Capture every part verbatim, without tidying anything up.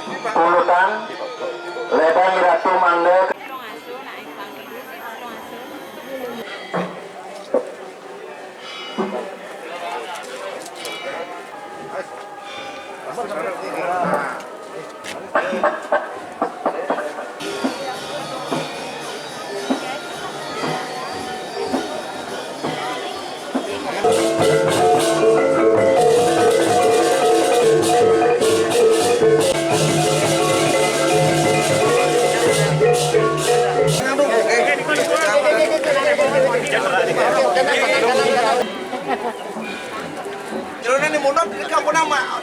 Pulutan, Leda Miratu mangga. Jero ni mundur di kampung nama.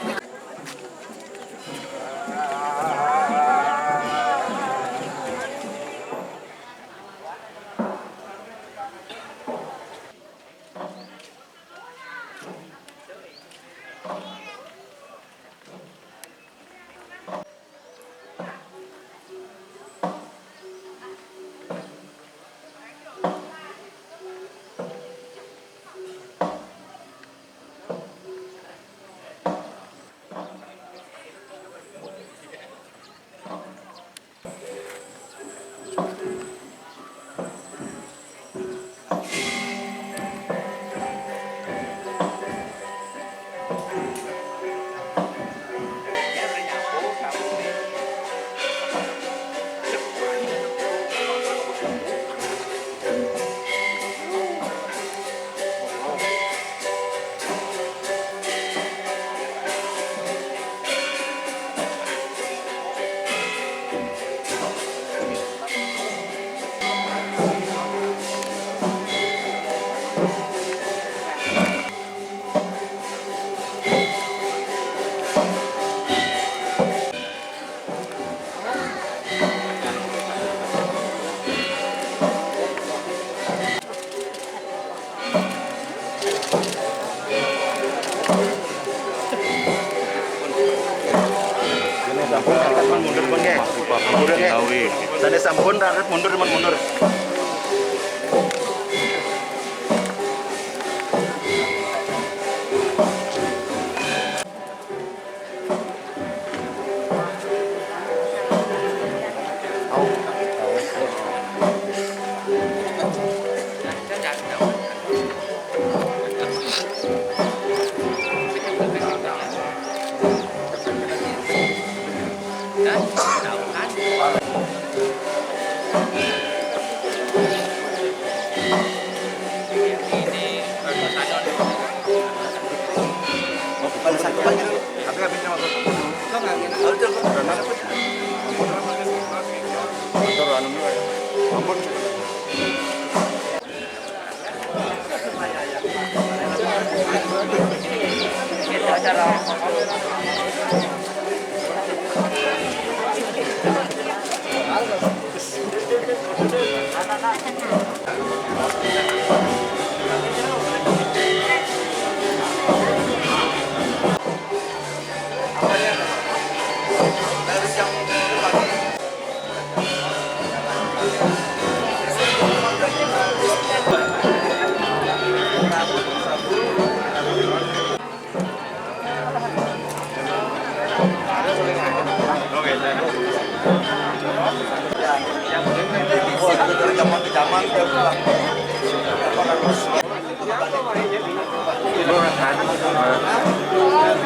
Mundur pun, nggih. Mundur, nggih. Tadi sampun, raret mundur, teman mundur.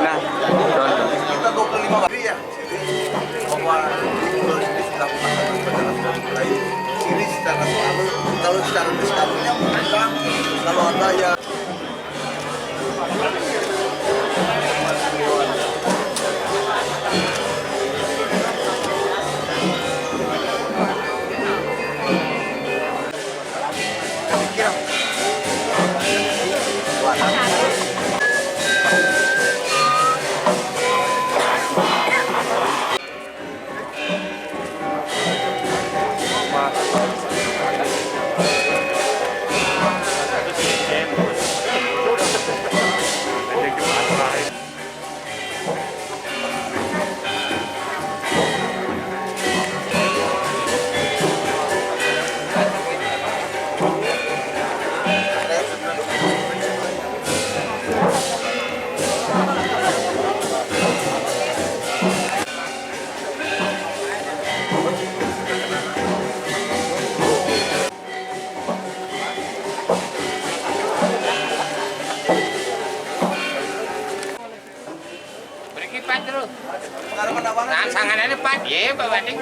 Nah, kita dua puluh lima hari ya. Bahwa ini sudah mulai. Ini secara selalu, kalau secara fiskal punya mereka, kalau ada ya. Sanganane pat, ye, Pak Batik.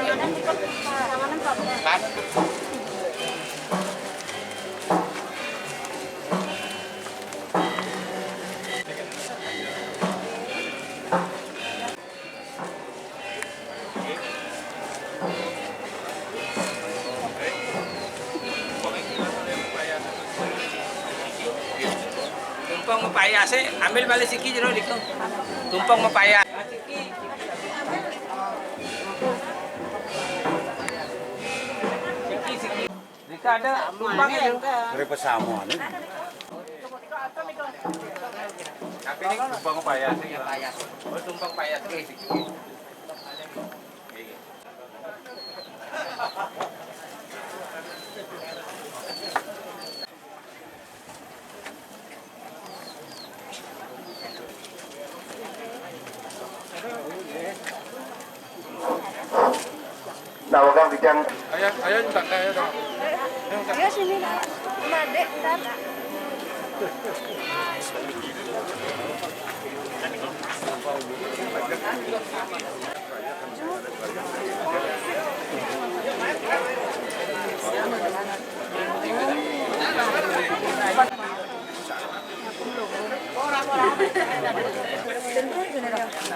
Pat. Tumpang mapayase, ambil balik siki jero ditu. Tumpang mapayas. Siki, siki. Jika ada tumpang yang Dari pesamuan ini. Tapi ini tumpang payas ini. Payas. Oh, tumpang payas ini. Nah, orang bidang Ayo, ayo, minta, ayo, dong. Ayo sini, Nak. Madek, ntar.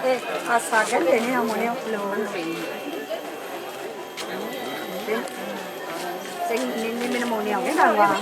Eh, asagan dene amone lho. Sing nini minum amone oke kan, Wak?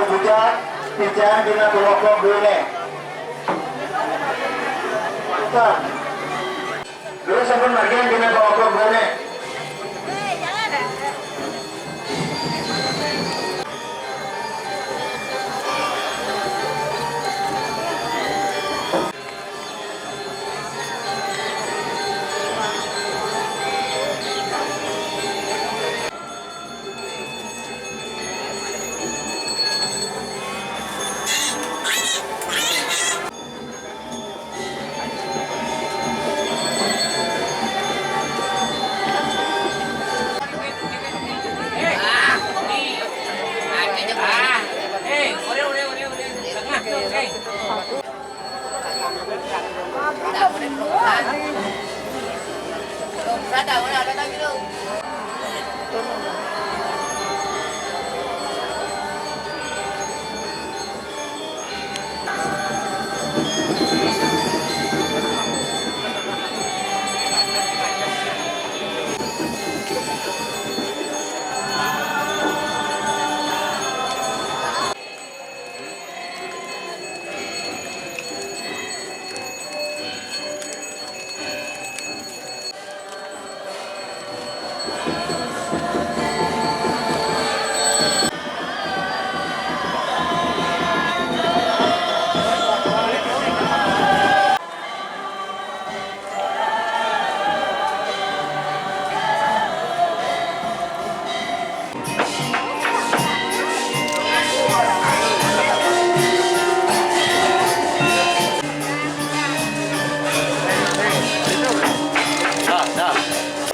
Hujan, hujan dina kelompok duene. Hujan. Terus sampun bagian dina kelompok duene.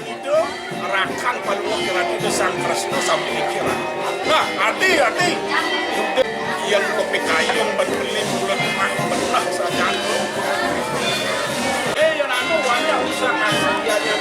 Ida rakan paluwak Ratu Sang Kresna sami pikiran. Nah, ati, ati. Ida yang kepikayun ban beli bulan mah benah sajan. Eh, yang anu, wayah usah kasih dia, dia.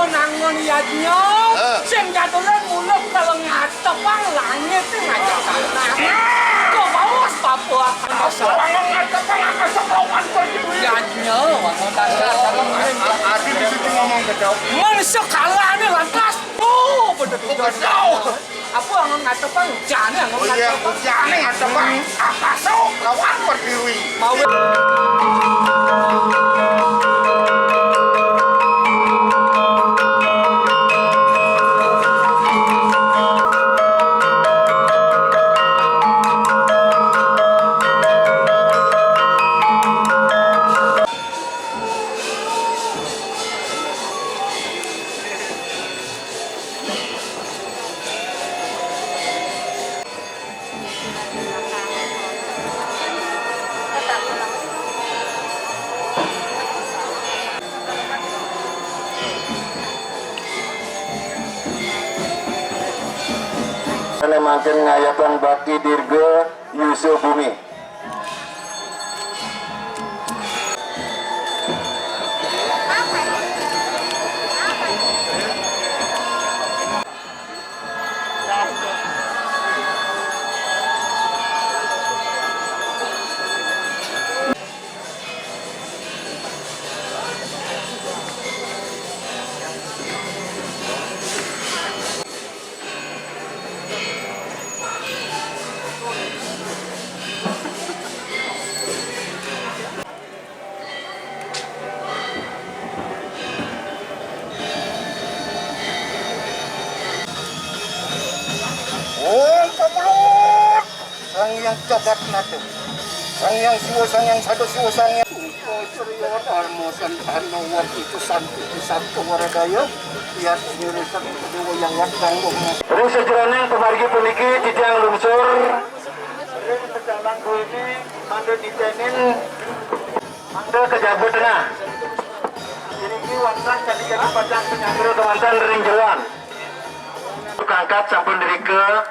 Nangun yadnya, sing jatuhnya muluk kalau ngatepang langit sing ngajak tanah. Kok bawas papuak. Kalau ngatepang, aku sepawan pergi. Yadnya, wangun dasar, kalau main. Adi di situ ngomong ke jauh. Manusia kalah nih lantas. Oh, bener. Apa angon ngatepang? Jane angon ngatepang. Jane ngatepang. Apa sok lawan pertiwi? Mau. Mangkin ngayatan bakti dirga yusa bumi. Om Pamulut, Sang Hyang Jagat Nata, Sang Hyang Siwa, Sang Hyang Sada Siwa, Sang Hyang Surya Dharma Santana Wati Santi Santa Waradaya, Yat Nirisan Dewa Yang Wat Ganggung. Ring sajeroning pamargi puniki titiang lungsur. Ring sejalan dua ini, mangda ditenin. Mangda ka jaba tengah. Iriki wantah kadi-kadi pacang panyanggra kemanten ring jeroan. Kangkat sampun dirika,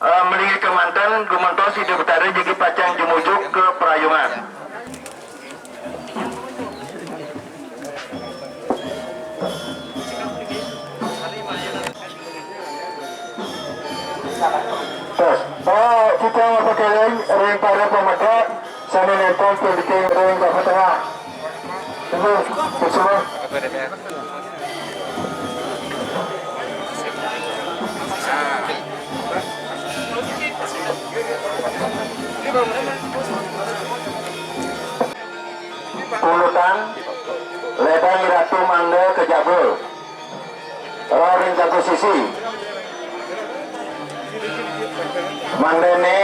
eh, malinggih kemanten, gumantos Ida Betara jagi pacang jumujuk ka prayungan. Tos, eh, kita mapakéling ring para pamedek sané nénten pundiking ring baba tengah. Tunggu, tunggu. Pulutan, ledang Ratu mangda ka jaba. Roh ring satu sisi. Mangdané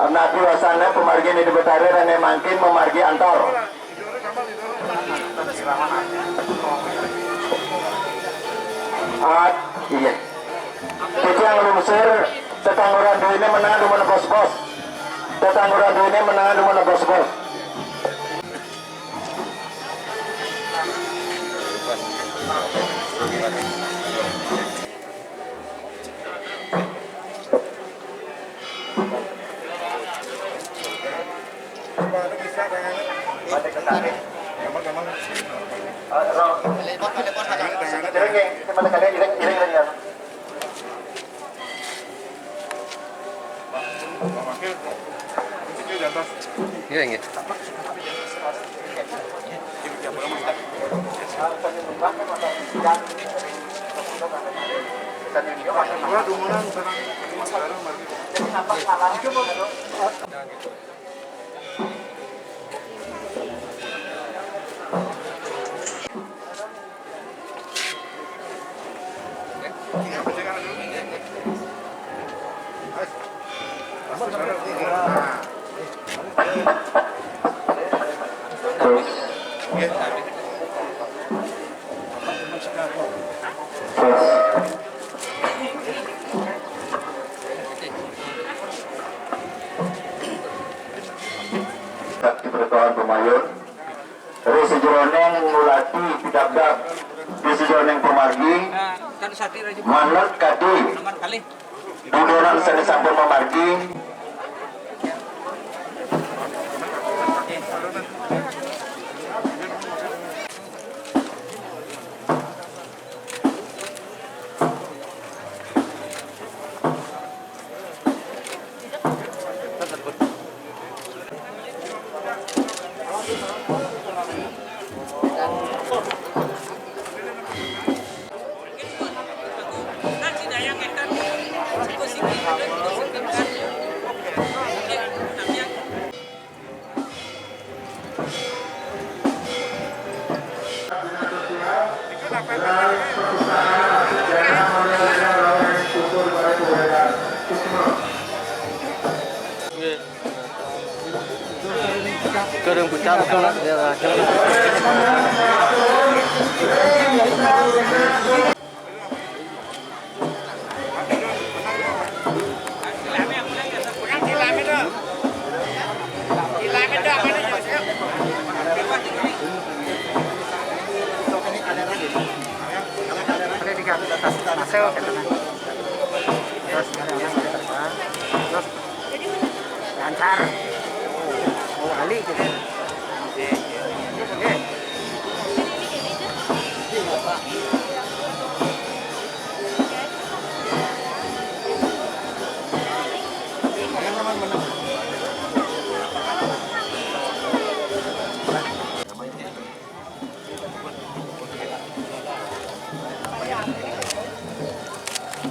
Napi wasana pamargin Ida Betara dané mangkin mamargi antor. At, iya. Titiang lungsur, tetangguran duwiné menangan dumun bos-bos. Tetangguran duwiné menangan dumun bos-bos. Iya, iya. Sakti berkawan pemayun. Ri sajeroning ngulati pidabdab, ri sajeroning pamargi, manut kadi dudonan sané sampun mamargi. Nggih. Kadang pecah, pecah, ya, ya. Masuk, gitu kan. Terus, terus. Lancar. Oh, ahli gitu. Oke.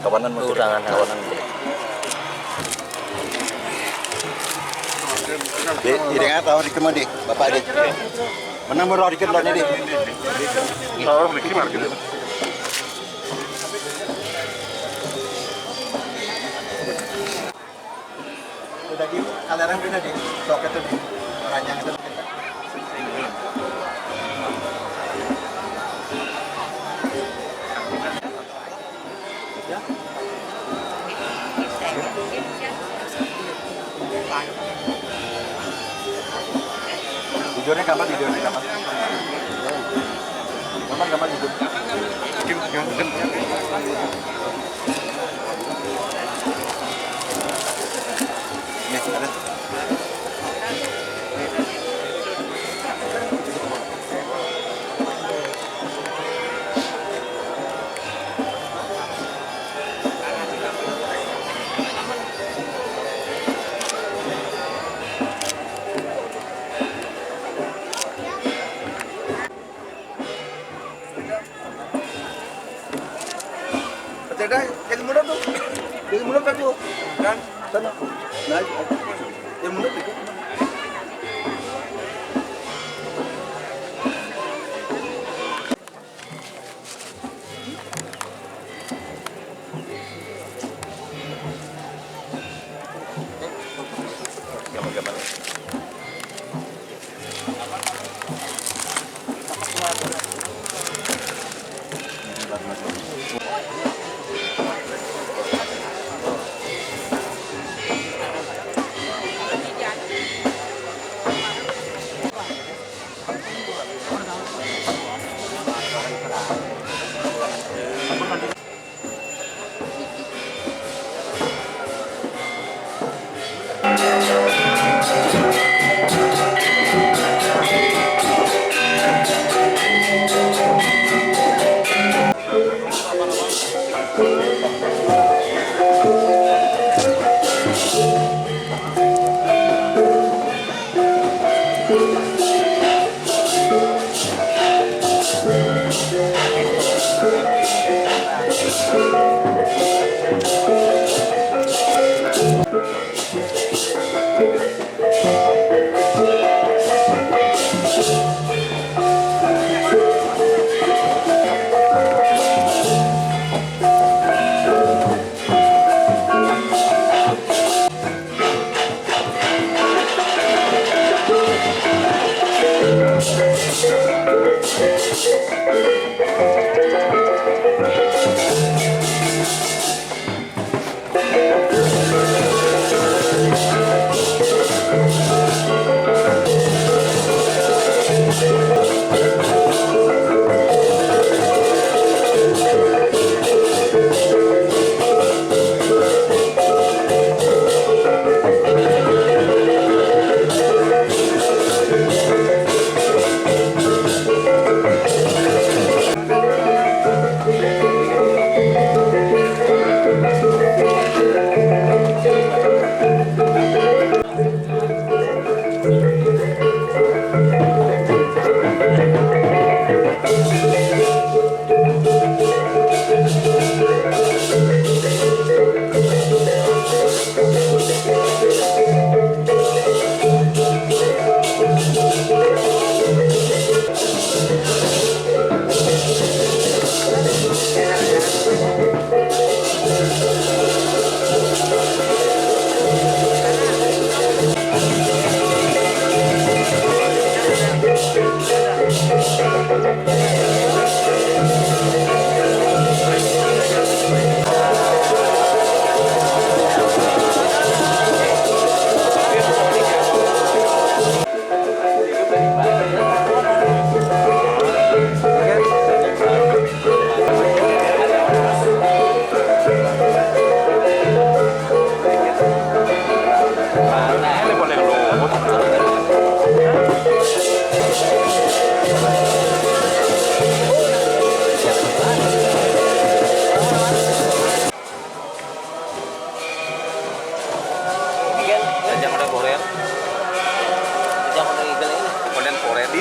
Kawanan mutu tangan kawanan. Di, di dengar tahu di kemana di, Bapak di. Mana mau di kemana di? Oh, di kemana gitu. Udah di kaleran udah di sok itu di ranjang itu. Jujurnya kapan? Jujurnya kapan? Kapan, kapan jujur? Nih, ada. Ada, yang muda tuh. Yang muda kan tuh. Kan? Sana. Naik. Yang muda tuh.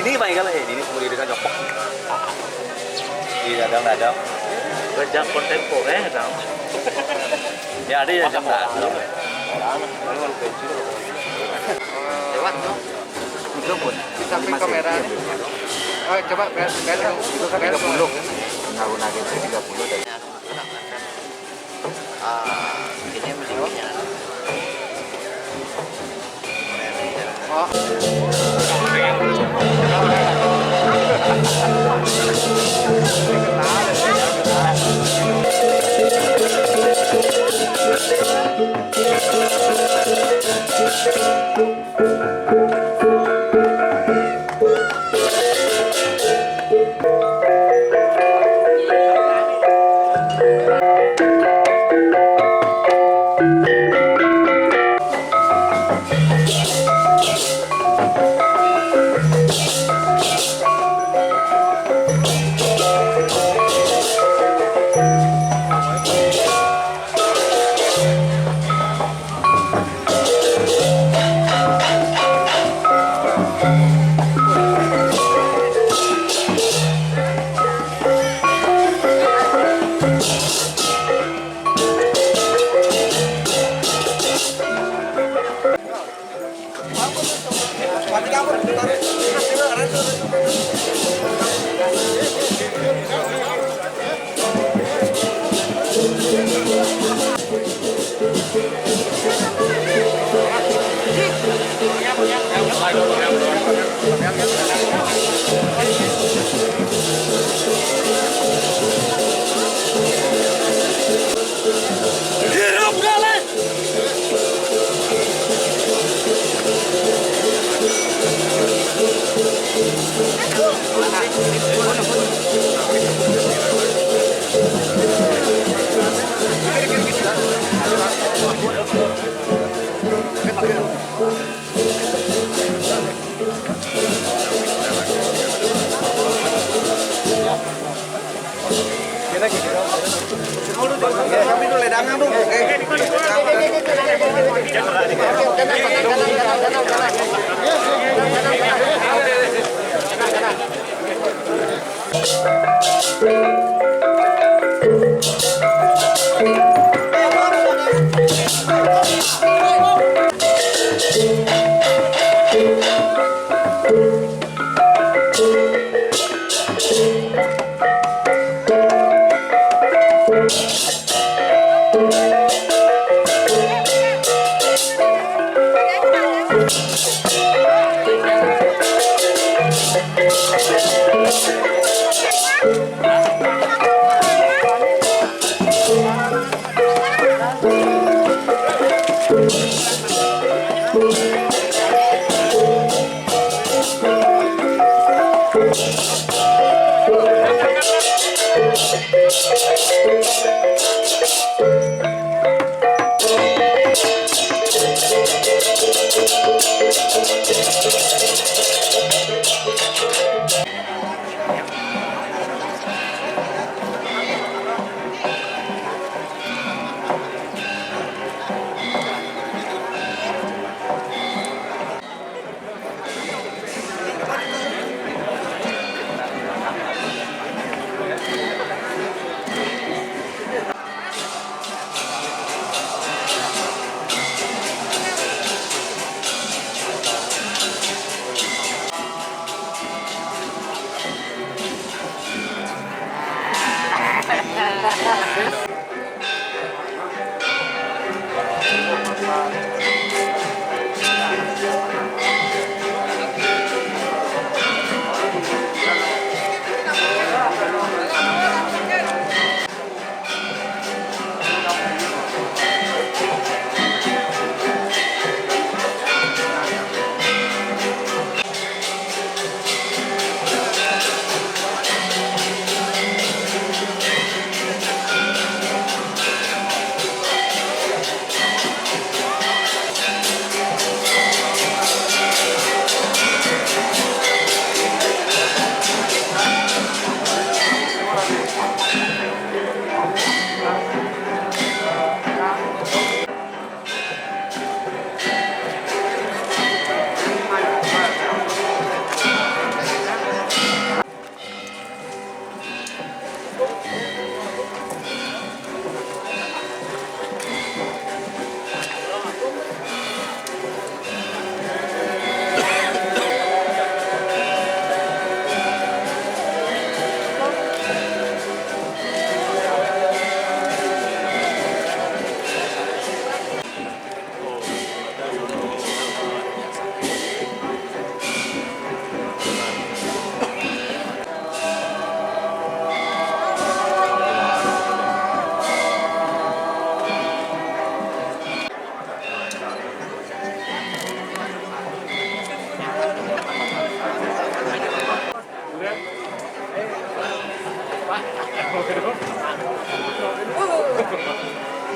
Ini paling kalau ini, ini semua diri kan jompok. Di dadang-dadang. Kerja kontemporer, tau. Ya, ada ya, jam satu. Lewat, tuh. Itu pun. Di samping kamera. Oh, coba bel, bel. Itu kan tiga puluh. Nah, nah, gitu, tiga puluh dan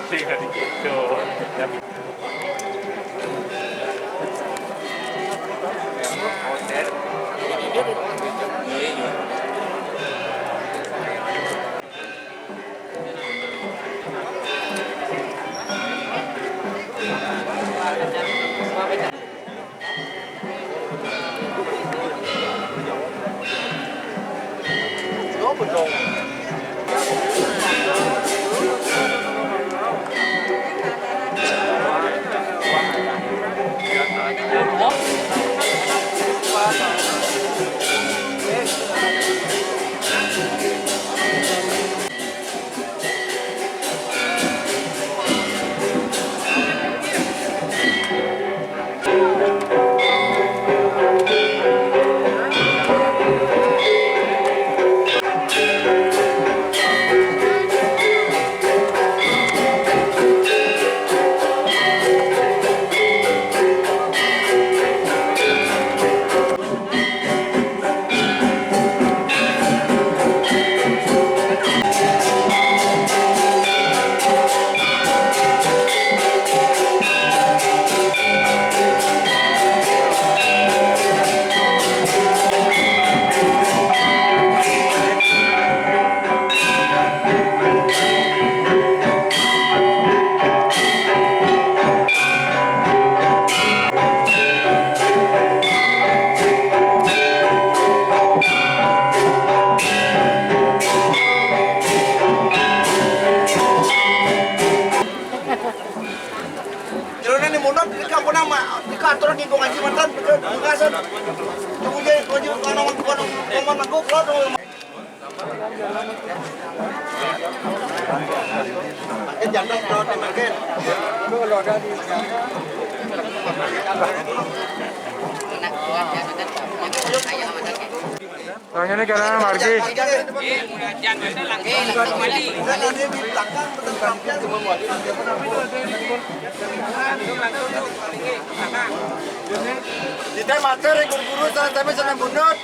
Sing, tadi gitu. Jero ni mundur di kampung nama, di kantor di Bung Haji mantan, di Bung Hasan. Tunggu je, tunggu je, kalau orang, kalau orang, kalau orang, kalau orang, Soalnya ini karena margi. Kita matur guru-guru, salah sampai senang bunut.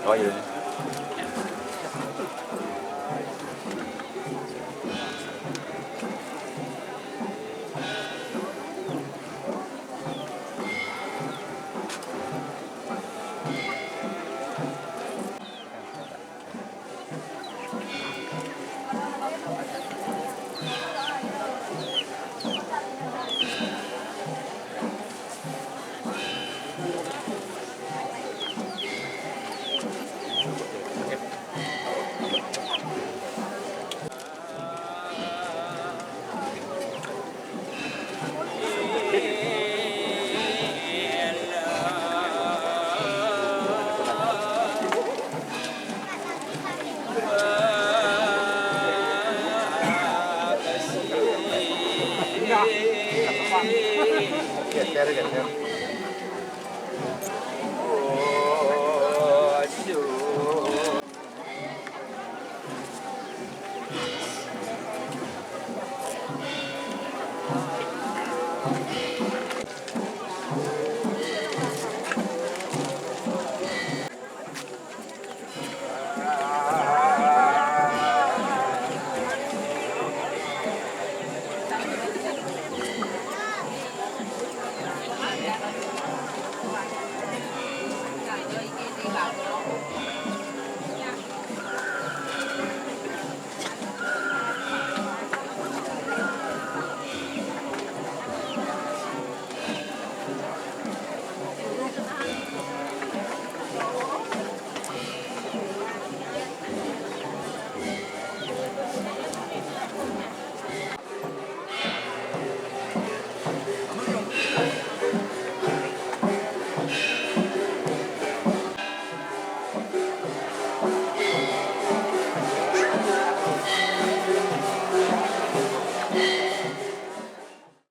Oh iya.